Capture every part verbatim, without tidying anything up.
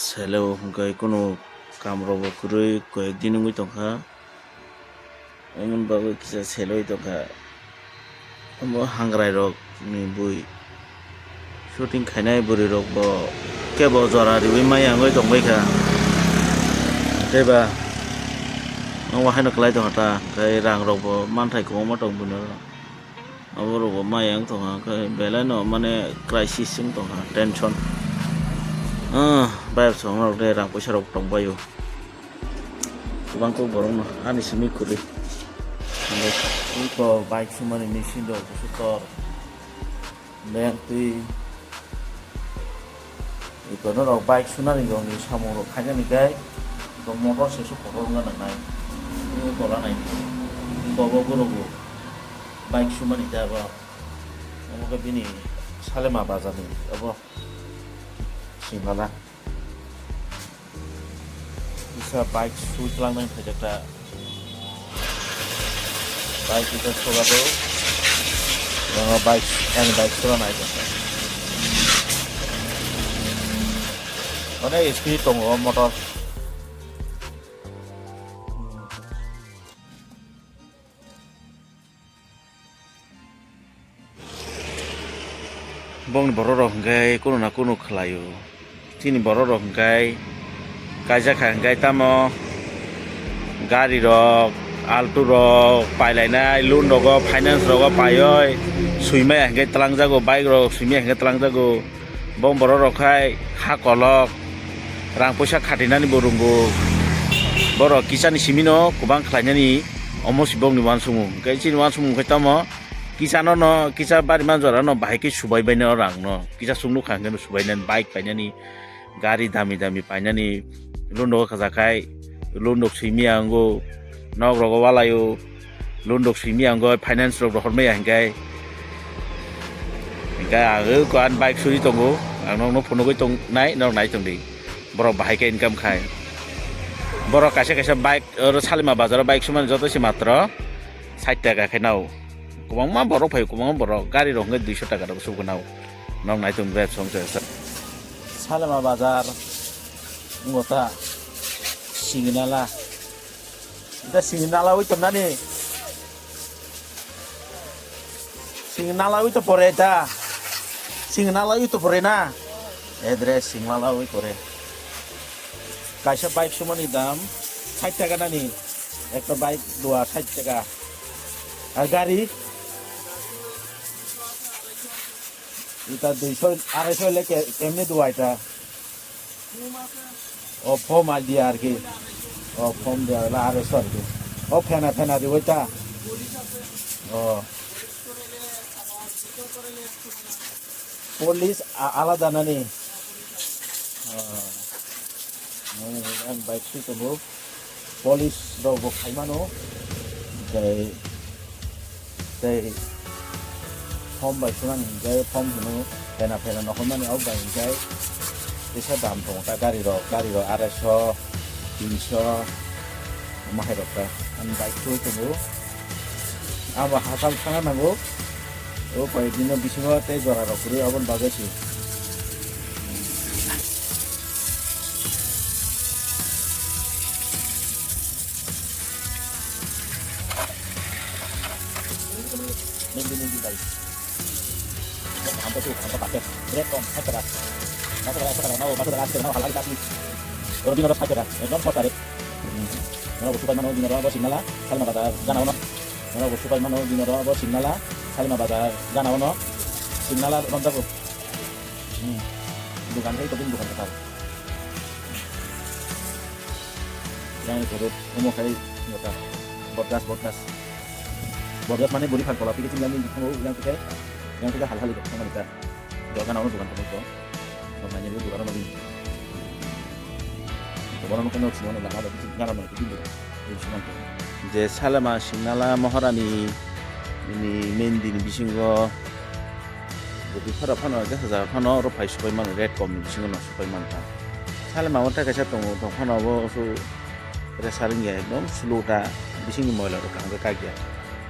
Selo hwnkhe kunu kamrokbo kwrwi koyek din wngwi tongkha. Aboni bagwi kisa seloi tongkha. Omo hangrai rokni bui shooting khainai bwrwi rokbo kebo jora riwi maya wngwi tongbaikha. Teiba omo haino kwlai tongkha ta, tei rang rokbo manthai kwbangma tong buino. Oborokbo maya wng tongkha, hwnkhe belai no mane crisis wng tongkha, tension. Ah, bayap song rok de rang poisa rok tong baio. Kwbang kok borok no ani simi kwrwi. Iko bike sumani machine rok busu tor. Beng twi. Iko norok bike sunani rokni samung rok khainani khe iko motor se su kotor wngna nangnai. Iko tola nai. Iko bo guro bo bike sumani khe abo. Omo khe bini Salema bazar ni abo. Singala. Kisa bike sui tlangnai phaijak ta. Bike kisa suga do. Yang bike, yang bike suga nai. Onek speed tongo motor. Bongni borok rok hwnkhe kunu na kunu khlaio. Chini borok rok hwnkhe kaisa kha hwnkhe tamo gari rok, altu rok pailainai, loan rogo, finance rogo paioi, swimaya hwnkhe twlangjago, bike rok swimaya hwnkhe twlangjago. Bong borok rok khai ha kolok, rang poisa khatinani bo rwngo. Borok kisani simino kwbang khlainani omo si bongni uansukmung. Hwnkhe chini uansukmung khai tamo, kisano no, kisa bari manjora no bahai khe subai baino rang no. Kisa sung nukha hwnkhe no subainani, bike painani, gari dami dami painani, loan rok khajakhai, loan rok swimaya wngo, nok rogo walaio. Loan rok swimaya wngo, finance rok rohormaya hwnkhe. Hwnkhe ang o kuan bike suri tongo, ang nokno phunugwi tongnai, norok nai tongdi. Borok bahai khe income khai. Borok kaisa kaisa bike, oro Salima bazaro bike sumani joto se matro sait taka khe nao. Kwbangma borok phai, kwbangma borok gari rok hwnkhe duiso taka rok sugo nao. Norok nai tongdi, song se. Salima bazar, wngkha ta, Singinala. Ita sing nala ui to nani. Sing nala ui to pore ta. Sing nala ui to pore na. Edre sing nala ui pore. Kaisa bike sumani dam sait taka nani. Ekta bike dua sait taka. Ar gari. Ita duiso, arai so le ke, kemne dua ita. O phom ai dia ar ki. O phom dia la arai so ar ki. O phena phena di oita. O. Police a-, alada nani. O. Ang bike sui tongo. Police rok bo khai mano. Tei, tei form bai sunani hinkhe form hino phena phena nohormani ok bai hinkhe kisa dam tongo ta gari rok, gari rok arai so, tin so, omo hai rok ta. Ani bike sui tongo. Abo hakal thana nango. O koi dino bisingo tei jora rok kwrwi aboni bagwi si. Neng di, neng di, guys. Hampa tu, hampa pakai. Red com, satu rak. Satu rak, satu rak. Mau, satu rak, satu rak. Halal tapi. Kalau di noras satu rak. Ekdom satu rak. Nono bo supai mano, dino ro bo Singnala, Salima Bazar gana ono. Nono bo supai mano, dino ro bo Singnala, Salima Bazar gana ono. Singnala romjago. Hmm. Dukan kai kobin dukan katal. Yang turut omo kai ngota. Bordas, bordas. Bordas mane buri phan kola, tiki sing yang yang yang tike, yang tike hal hal itu sama kita. Dogan ono dugan kono to. Dogan ini dugan ono bin. Dogan ono kono sing ono lama lagi sing ngara mane bin. Ini sing ono. Je Salema Singnala Maharani ini Mendi ni bisingo budi phara phano je hajar phano oro phai supai mano red com ni bisingo no supai manta. Salema wata kaisa tongo tong phano bo su pressure ya ekdom slow ta bisingni moila rok kaham khe kagya.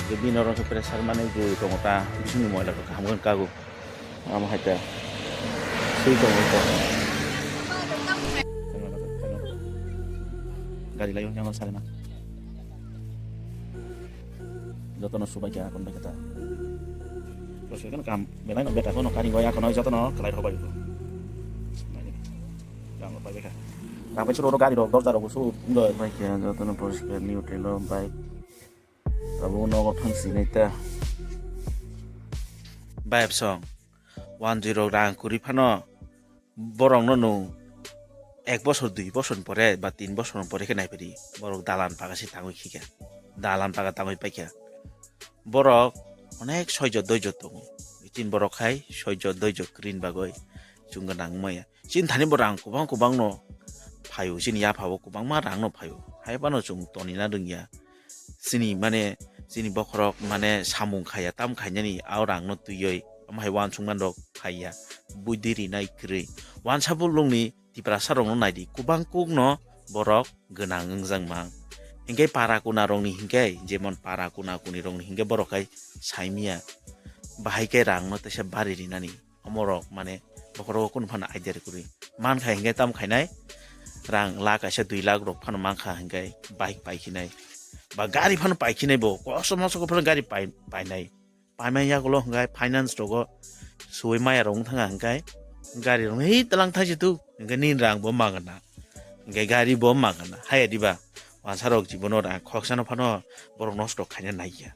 Je bini oro khe pressure mane jui tongo ta bisingni moila rok kaham khe kago. Amo hai ta. Sui tongo ta. Gari lai yang sari na. Joto no subai kya kon bai kata. Terus kan kam belai no beta kono kari goya kono joto no kalai hobai ko. Yang bai beka. Yang bai suru gari rok dorja rok su ndo bai kya joto no poriskar ni hotel o bai. Abo nogo thang sinai ta. Bai song. One zero rang kuri phano borokno nwng ek bosor, dui bosor pore ba tin bosor pore khe naiphai di, borok dalan paga se tangwi khikha, dalan paga tangwi paikha. Borok onek soijo doijo tongo, tin borok hai soijo doijo kwrwini bagwi chwng gwnang wngmaya. Chini thani bo rang kwbang kwbang no phaio, chini yapha o kwbangma rang no phaio, hai phano chwng tonina rwngya. Chini mane, chini bokhorok mane samung khaiya, tam khainani a rang no twiwi, omo hai uansukmani rok phaiya, buidi rinai kwrwi. Uansa bulungni Tiprasa rok no naidi, kwbang kuk no borok gwnang wngjak mang. Hinkhe para kuna rok ni hinkhe, jemon para kuna kuni rok ni hinkhe borok hai saimya, bahai khe rang no teisa bari rinani. Omorok mane bokhorok kunu phano idea kwrwi. Mankha hinkhe tam khainai rang lakh kaisa dui lakh rok phano mankha hinkhe bike paikhinai. Ba gari phano paikhinai bo kosom mosok phano gari pai-, painai. Paimai yagulo hinkhe finance rogo suwi maya rok wng thangkha hinkhe gari rok hei tlang thaisi tu hinkhe nini rang bo magana. Hinkhe gari bo magana. Haya diba? Wansarok jibono rang khoksa no phano borok nosto khaina naiya.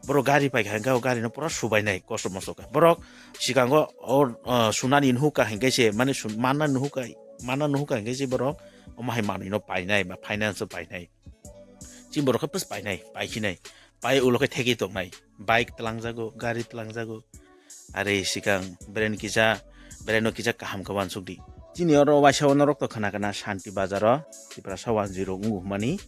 Borok gari paikha hinkhe o gari no pura subainai kosom mosok khe. Borok sikango o, o, sunani nuhuka hinkhe se mane sun-, manna nuhuka, manna nuhuka hinkhe se borok omo hai manwi no painai ba finance o painai. Chini borok khe pus painai, paikhinai. Pai ulo khe thegi tongnai. Bike tlangjago, gari tlangjago. Are sikang brand kisa, brand no kisa kaham khe uansuk di. Chini oro waisa o norok to khna khna Shanti Bazar o Tiprasa one zero wng hwnmani.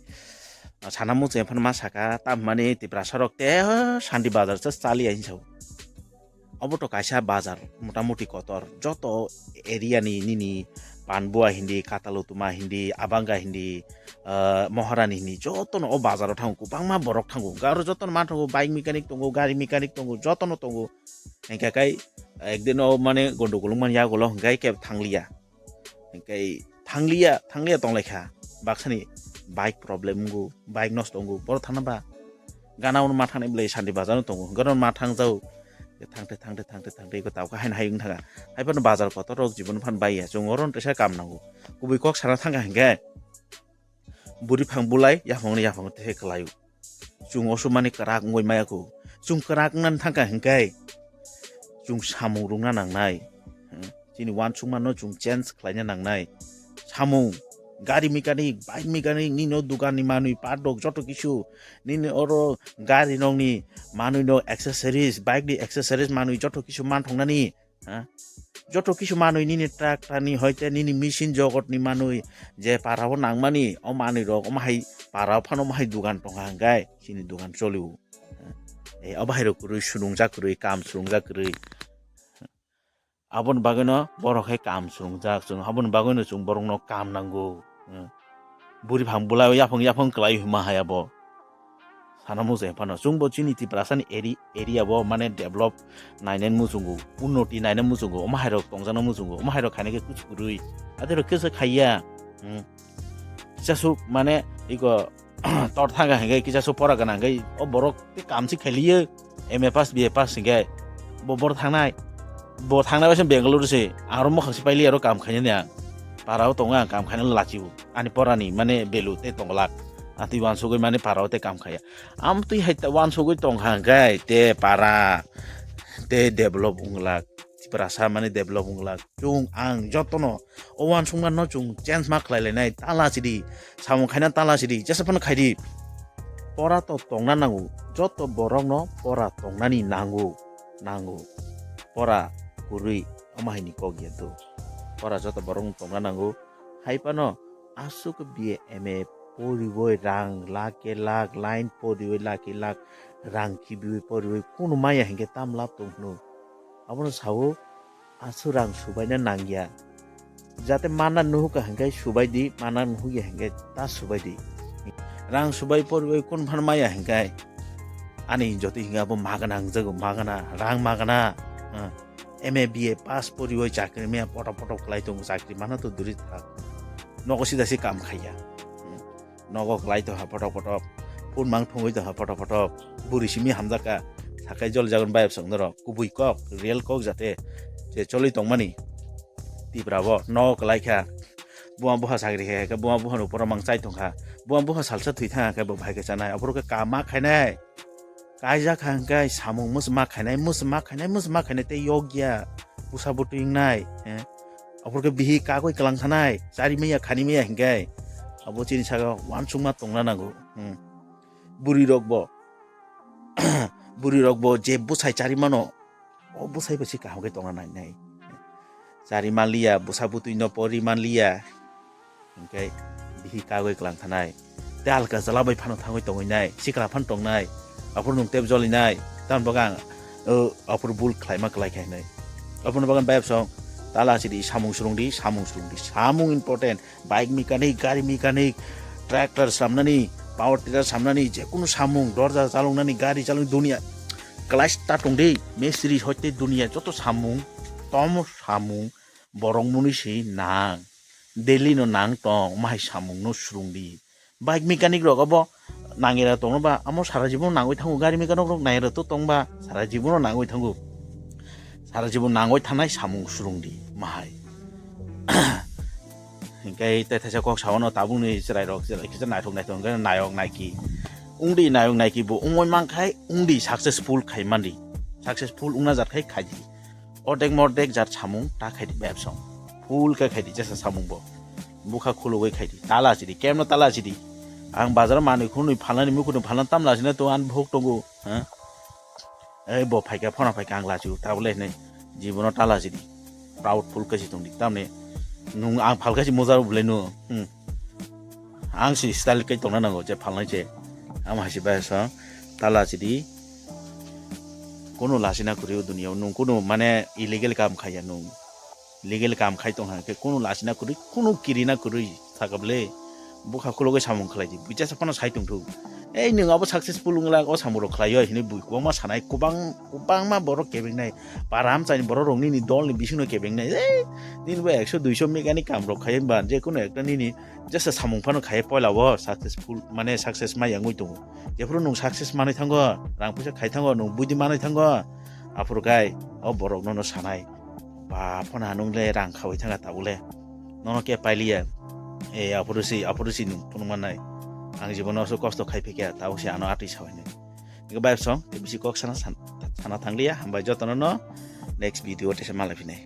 Sana muchung phano ma saka, tam hwnmani Tiprasa rok te Shanti Bazar se chaliya hinwi sao. Obo to kaisa bazar motamuti kotor, joto area ni nini Panbua hindi, Katalutuma hindi, Abanga hindi, ah, Moharani hindi, jotono o bazar o thango, kwbangma borok thango. Hwnkhe aro jotono manthogo, bike mechanic tongo, gari mechanic tongo, jotono tongo. Hinkhe kai ekdin o mane gondogol wngmani yagulo hinkhe kebo thangliya. Hinkhe thangliya, thangliya tonglaikha. Baksani bike problem wngo, bike nosto wngo, boro thangna ba. Gana uno ma thangnai belai Shanti Bazar no tongo, gana uno ma thangjago. Thangte, thangte, thangte, thangte, iko tawkha haino hai wng thangkha. Hai phano bazar kotor rok jibon phano baiya, chwng oro no teisa kam nango. Kubui kok sana thangkha hinkhe, buri phang bulai, yaphang ni yaphang teisa kwlaio. Chwng oso mani kwrak wngwi maya kho. Chwng kwrak wngnani thangkha hinkhe, chwng samung rwngna nangnai. Hmm. Chini uansukmano chwng change khlaina nangnai. Samung, gari mechanic, bike mechanic, nini o dukan ni manwi part rok joto kisu, nini oro gari nokni manwi no accessories, bike ni accessories manwi joto kisu manthoknani, ha? Joto kisu manwi nini tractor ni hoite nini machine jogotni manwi je para o nangmani o manwi rok omo hai para o phano omo hai dukan tongkha hinkhe chini dukan cholio. Eh, obo hai rok kwrwi, sunungjak kwrwi, kam sunungjak kwrwi. Aboni bagwino borok hai kam sunungjak, chwng aboni bagwino chwng borokno kam nango. Eh, buri phang bulai yaphang yaphang kwlai hwnma hai abo. Sana muchung phano chwngbo chini Tiprasani eri-, area bo mane develop nainani muchungo, unnoti nainani muchungo, omo hai rok tongjaknai muchungo, omo hai rok khainai khe kuchu kwrwi. Ate rok kisa khaiya. Hmm. Kisa swk mane iko tor thangkha hinkhe kisa swk pora gwnang hinkhe o borok tei kam se khailiyo, M A pass, B A pass hinkhe bo bor thangnai, bo thangnai bai se Bengaluru se, aro mokhang se paili aro kam khainani ang, para o tongo ang kam khainani lachio, ani porani mane value tei tonglak, atwi uansugwi mane para o tei kam khaiya, amtwi hai ta uansugwi tongkha hinkhe te para tei develop wnglak, Tiprasa mane develop wnglak. Chwng ang jotono o uansukmano chwng change ma khlai lainai, tala sidi, samung khaina tala sidi, jesa phano khaidi. Pora to tongna nango, joto borokno pora tongnani nango, nango. Pora kwrwi omo haini kok ya do. Pora joto borokno tongna nango, hai phano aswk B A M A poriwi rang lakh ke lakh, line poriwi lakh ke lakh, rang khibiwi poriwi kunu maya hinkhe tam lab tong hwno. Abono sao, aswk rang subaina nangya. Jate mana nuhuka hinkhe subai di, mana nuhukya hinkhe ta subai di. Rang subai poriwi kun phan maya hinkhe ani jotoi hinkhe abo magana hingjago, magana, rang magana. Ah, M A B A pass poriwi chakri maya poto poto khlai tongo, chakri mana to duri thak. Nogo sida se kam khaiya. Hmm. Nogo kwlai tongha photok photok, phone mang thungwi tongha photok photok, buri simi hamjakha, sakai jol jagon bayap song norok, kubui kok, real kok jate, je choli tongmani, Tipra bo nogo kwlai kha, buma buha sagri khe, khe buma buha ni uporo mang chai tongkha, buma buha salsa thwi thang khe bo bhai khe chanai, aphuru khe kama khainai, kaijak kha hwnkhe samung mwsma khainai, mwsma khainai, mwsma khainai tei yokya, pusa butwi wngnai, eh, aphuru khe bihi kagwi kwlang thanai, chari maya khani maya hwnkhe, abo chini saka uansukma tongna nango, hmm. Bwrwi rok bo, bwrwi rok bo je bwsai chari mano, o bwsai bo se kaham khe tongna nai nai. Chari manliya, bwsa bwtwi no pori manliya. Hwnkhe bihi kagwi kwlang thanai. Tei alka chwla bai phano thangwi tongwi nai, sikla phano tongnai. Aphuru nwng tep joli nai. Tamni bagwi ang, o, aphuru bul khlaima kwlai kha hinwi. Aphuru bagwi bayap song, tala chidi, samung swrwng di, samung swrwng di. Samung important. Bike mechanic, gari mechanic, tractor samnani, power tiller samnani, jekunu samung, dorja chaloknani, gari chaloknani, dunia. Kwlai ta tong di, mistri hoite dunia, joto samung, tom samung, borok mwnwi se nang. Daily no nang tong, mahai samung no swrwng di. Bike mechanic rok abo nangira tongno ba, amo sara jibono nangwi thango, gari mechanic rok nangira to tong ba, sara jibono nangwi thango. Sara jibon nangwi thanai samung swrwng di, mahai. Hingke tei thaisa kok sawano tabukni chwrairok, chwrai kisa naithok naithok hingke nayok naiki. Wngdi nayok naiki bo wngwi mankhai, wngdi successful khai mandi. Successful wngna jat khai khaidi. Ordek mordek jat samung ta khaidi bebsong. Full khe khaidi jesa samung bo. Bukha khulugwi khaidi. Tala chidi, kemno tala chidi. Ang bazar manwi khunui phalnani, mukhunui phalnani tamla china to ang bhok tongo. Ha? Ei bo phaikha, phona phaikha ang lachiu, tabole hinui jibono ta lachidi. Proud ful khe si tongdi. Tamni nung ang phalkha si moja rok belai nu. Hmm. Ang si style khe tongna nango je phalnai se. Ang hai si bai sa ta lachidi. Kono lachina kwrwi o dunia o nung kono mane illegal kam khaiya nung. Legal kam khai tong hang khe kunu lachina kwrwi, kunu kirina kwrwi sakable bukha khulogwi samung khlai di. Buicha sa phano sai tong thung. Ei nwng abo successful wng lak, o samung rok khlai o hinwi bui kwbangma sanai, kwbang, kwbangma borok kebengnai. Para amchaini borok rok nini dol ni bisingno kebengnai. Ei nini bo ekso duiso mechanic kam rok khai ba je kunu ekta nini jesa samung phano khai poila o successful mane success ma yangwi tongo. Jephuru nwng success manwi thango, rang puisa khai thango, nwng buidi manwi thango, aphuru khai o borok nono sanai. Ba, phone ha nung le rang khawi thanga tabuk le. Nono ke pailiya. E, aphuru si, aphuru si nung phunuk mannai. Ang jibono aswk kosto khai phikya, tabuk si ano atwi sawi nai. Iko bai song, te bisi kok sana, san-, sana thangliya, hambai jotono no next video te se malai phinai.